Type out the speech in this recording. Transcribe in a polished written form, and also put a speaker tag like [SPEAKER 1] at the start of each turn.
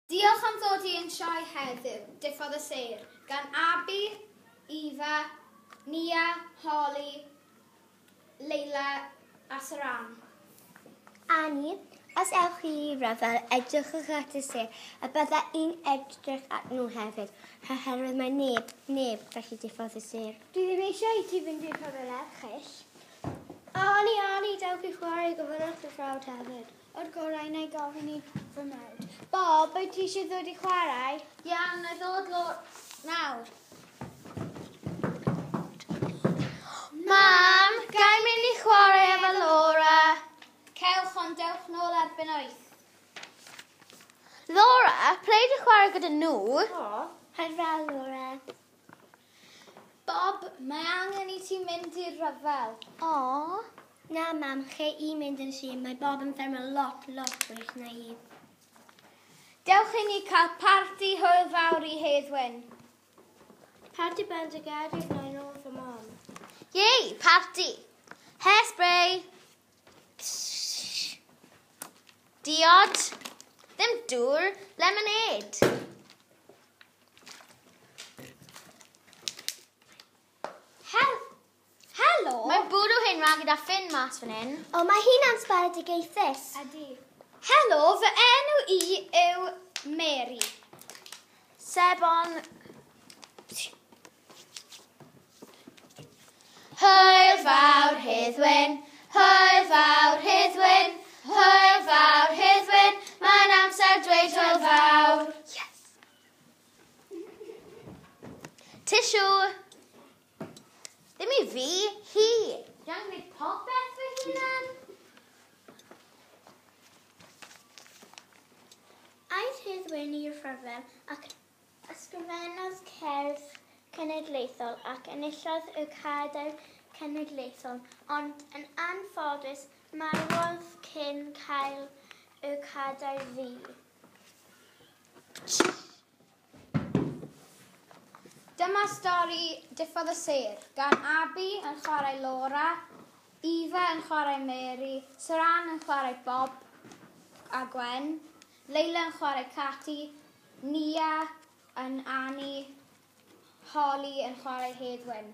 [SPEAKER 1] Diolch am ddod i'n sioe heddiw, Diffodd y Sêr, gan Abi, Eva, Nia, Holly, Leila a Saran.
[SPEAKER 2] Annie, os ewch chi i ryfel, edrychwch at y sêr, a bydda i'n edrych at nhw hefyd, oherwydd mae neb, neb gallu diffodd y sêr.
[SPEAKER 3] Dwi ddim eisiau i ti fynd i'r rhyfel erchyll. Annie, Annie, dewch i chwarae gofynnwch fy frawd hefyd. O'r gorau na i gofyn i fy mrawd. Bob, wyt ti eisiau ddod i chwarae?
[SPEAKER 1] Iawn, na i ddod lo nawr.
[SPEAKER 4] Mam, ga i mynd i chwarae efo Laura?
[SPEAKER 1] Cewch, ond dewch nôl erbyn 8.
[SPEAKER 4] Laura, ple di chwarae gyda nhw?
[SPEAKER 3] O,
[SPEAKER 2] Paid fel Laura.
[SPEAKER 1] Bob, mae angen i ti mynd i'r rhyfel.
[SPEAKER 4] O.
[SPEAKER 2] Na, mam, lle i mynd yn sir, mae Bob yn ffermio lot, lot well na i.
[SPEAKER 1] Dewch i ni cael parti hwyl fawr i Hedd Wyn.
[SPEAKER 3] Parti bendigedig na i nôl fy mam.
[SPEAKER 4] Yay, parti. Hairspray. Diod. Ddim dŵr, lemonade.
[SPEAKER 1] Hel Helo!
[SPEAKER 4] Mae'n bwrw hyn rhan gyda ffyn mas fan hyn.
[SPEAKER 2] O, mae hynna'n sbaradigaethus.
[SPEAKER 3] Ydy.
[SPEAKER 1] Helo, fy enw i yw Mary.
[SPEAKER 4] Sebon. Hwyl fawr Hedd Wyn, hwyl fawr Hedd Wyn, hwyl fawr Hedd Wyn, mae'n amser dweud hwyl fawr. Yes! Tissue. Ddim i fi, hi. Dwi'n angen gwneud popeth fy hunan.
[SPEAKER 3] Aeth Hedd Wyn i'r rhyfel ac ysgrifennodd cerdd cenedlaethol ac enillodd y cadair cenedlaethol, ond yn anffodus marwodd cyn cael y cadair ddu.
[SPEAKER 1] Dyma stori Diffodd y Sêr gan Abi yn chwarae Laura, Eva yn chwarae Mary, Saran yn chwarae Bob a Gwen, Leila yn chwarae Catty, Nia yn Annie, Holly yn chwarae Hedd Wyn.